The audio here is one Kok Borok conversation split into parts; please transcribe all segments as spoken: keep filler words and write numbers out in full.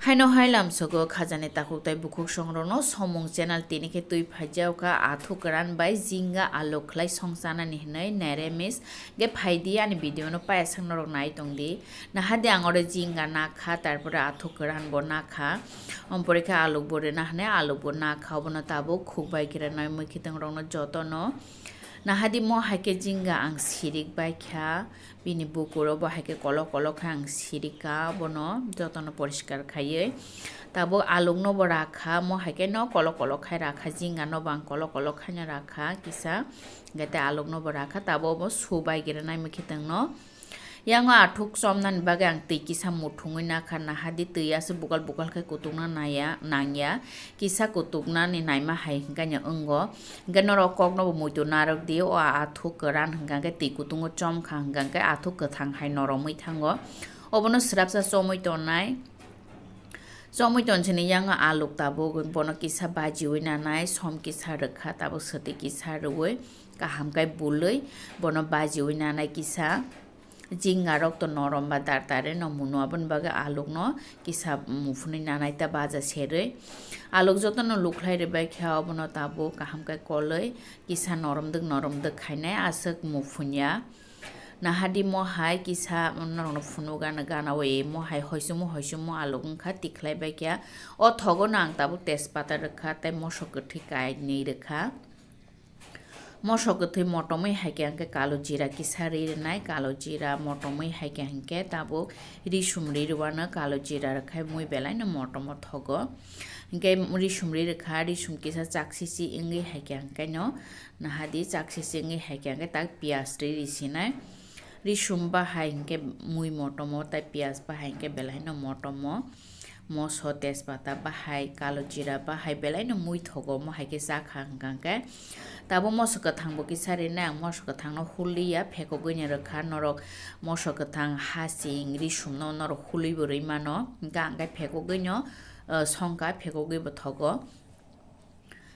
Haino hai lamsogo khajani takhuk tai bukhuk songrokno somung channel tini khe twi phaijak kha athuk kwran bai jinga aluk khlai songchanani hinwi nairemis ge phaidi ani video no payasang norok nai tongdi. Nahadi ang oro jinga nakha, tarpore athuk kwran bo nakha, ompore khe aluk bo rwna hinwi aluk bo nakha, obono tabuk khuk bai khe rwnai mui khitwng rokno jotono. Nahadi mo hai khe jinga ang sirik bai kha. Bini bukuro bo hai khe kolok kolok khe ang sirika bono jotono poriskar khaiwi. Tabuk alukno bo rakha, mo hai khe no kolok kolok khai rakha, jinga no bo ang kolok kolok khaino rakha kisa. Hingke tei alukno bo rakha, tabuk bo su bai gire nai mwkhitwng no. Yango athuk chomnani bagwi ang twi kisa muthungwi nakha, nahadi twi aswk bukal bukal khe kutukna naya, nangya. Kisa kutuknani naima hai hingkhe no wngo. Hingke norok kokno bo muitu narwk di, o athuk kwran hingka khe twi kutungo chom kha hingka khe athuk kwthang hai noromwi thango. Obono swrapsa chomwi tongnai. Chomwi tonsini yango aluk tabuk bono kisa bajiwi nanai, som kisa rwkha, tabuk swtwi kisa rwui kaham khe bului bono bajiwi nanai kisa. Jinga rok to norom ba dar tare no muno, aboni bagwi aluk no kisa muphunwi nanai ta baja serwi. Aluk jotono lukhlai rwbai kha, obono tabuk kaham khe kolwi kisa norom dwk norom dwk khainai aswk muphunya. Nahadi mo hai kisa norokno phunuk gana gana o e mo hai hoisumu hoisumu aluk wngkha tikhlai bai kha. O thogo no ang tabuk tejpata rwkha tei mosok kwthwi kainwi rwkha. Mosok kwthwi motomwi hai khe ang khe kalo jira kisa ri rwnai, kalo jira motomwi hai khe hingke tabuk risum ri rwano kalo jira rwkhai mui belai no motomo thogo. Hingke risum ri rwkha, risum kisa chaksisi wngwi hai khe hingke no nahadi chaksisi wngwi hai khe hingke tak piyaj ri risinai. Risum bahai hingke mui motomo tei piyaj bahai hingke belai no motomo. Moso, tejpata bahai, kalo jira bahai belai no mui thogo, mo hai khe cha kha hingka khe. Tabuk moso kwthang bo kisa rinai, ang moso kwthang no huliya, phekogwi no rwkha norok moso kwthang, hasing, risum no norok huli bo rwi mano, hingka ang khe phekogwi no, ah, songkha, phekogwi bo thogo.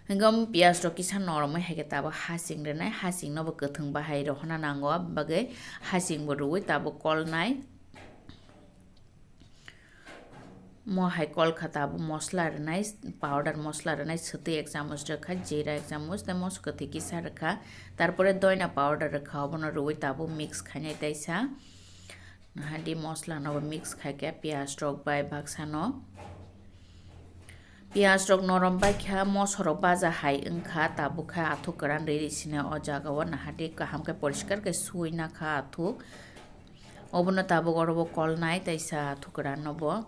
Hingke omo piyaj rok kisa noromwi hai khe tabuk hasing rwnai, hasing no bo kwthwng bahai rohorna nango, aboni bagwi hasing bo rwui tabuk kolnai. Mo hai kol kha tabuk mosla rwnai, powder mosla rwnai, swtwi ek chamoch rwkha, jira ek chamoch, tei moso kwthwi kisa rwkha, tarpore doina powder rwkha, obono rwui tabuk mix khainai teisa. Nahadi mosla no bo mix khai khe piyaj rok bai baksa no. Piyaj rok norom bai kha, moso rok baja hai wngkha, tabuk khe athuk kwran ri ri sini o jaga o nahadi kaham khe poriskar khe suwi nakha athuk. Obono tabuk oro bo kolnai teisa athuk kwran no bo.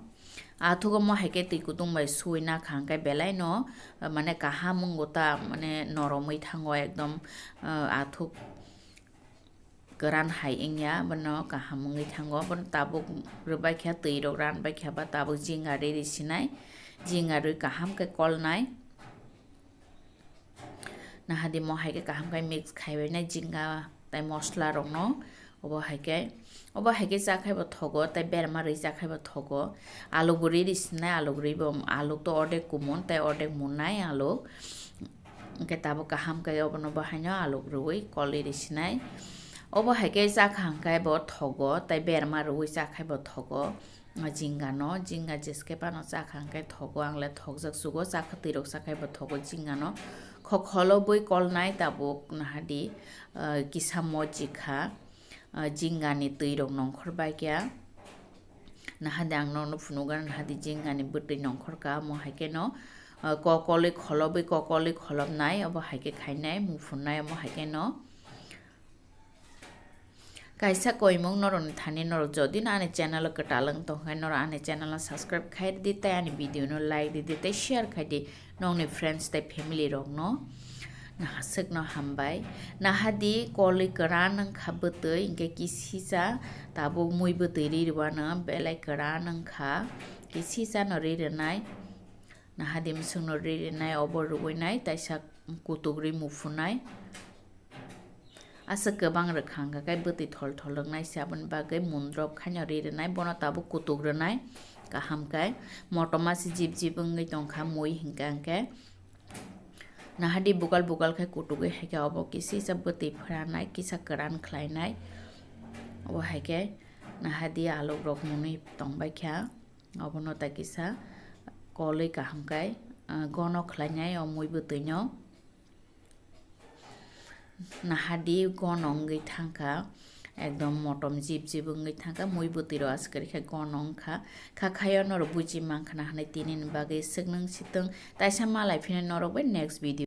Athuk omo hai khe twi kutung bai suwi nakha hingkhe belai no, mane kaham wngo ta, mane noromwi thango ekdom, ah, athuk. Kwran hai wngya, bono kaham wngwi thango, bono tabuk rwbai kha, twi rok ranbai kha ba tabuk jinga ri ri sinai, jinga rwi kaham khe kolnai. Nahadi mo hai khe kaham khe mix khaibai nai jinga tei mosla rok no, obo hai khe, obo hai khe cha khai bo thogo tei berma rwi cha khai bo thogo, aluk bo ri ri sinai, aluk rwi bo, aluk to ordek kumun tei ordek munnai aluk. Hingke tabuk kaham khe obono bo haino aluk rwui kolwi risinai. Obo hai khe cha kha hingkhe bo thogo, tei berma rwui cha khai bo thogo. O jinga no, jinga jeske phano cha kha hingkhe thogo, ang le thokjak chugo, cha kha twi rok cha khai bo thogo jinga no. Khokholo bui kolnai tabuk nahadi, ah, kisa moji kha. Ah, jingani twi rok nongkhor bai khe. Nahadi ang nokno phunukgo, nahadi jingani bwtwi nongkhor ka, omo hai kheno, ah, kokolwi kholobwi, kokolwi kholobnai, obo hai khe khainai, muphunai, omo hai kheno. Kaisa koimung norokni thani norok jodi no ani channel o kwtal wng tongkha, norok ani channel no subscribe khai rwdi, tei ani video no like rwdi, tei share khai di. Nokni friends tei family rokno nahaswkno hambai. Nahadi kolwi kwran wngkha bwtwi, hinkhe kisisa tabuk mui bwtwi ri rwano belai kwran wngkha, kisisano ri rwnai. Nahadi mwswkno ri rwnai, obo rwui nai, taisa kutuk ri muphunai. Aswk kwbang rwkha hwnkha khe bwtwi thol thol rwknai se, aboni bagwi mundrop khaino ri rwnai, bono tabuk kutuk rwnai kaham khe. Motoma se jip jip wngwi tongkha mui hinkha hinkhe. Nahadi bukal bukal khe kutugwi hai khe obo kisisa bwtwi phwranai, kisa kwran khlainai. Obo hai khe nahadi aluk rok mwnwi tongbai kha. Obono ta kisa kolwi kaham kai, ah, gono khlainai o mui bwtwino. Nahadi gono wngwi thangkha, ekdom motom jip jip wngwi thangkha, mui bwtwiro aswk khe gono wngkha. Kha khayo norok buji mankha na hwnwi tinini bagwi swknwng sitwng taisa malai phino norok bai next video.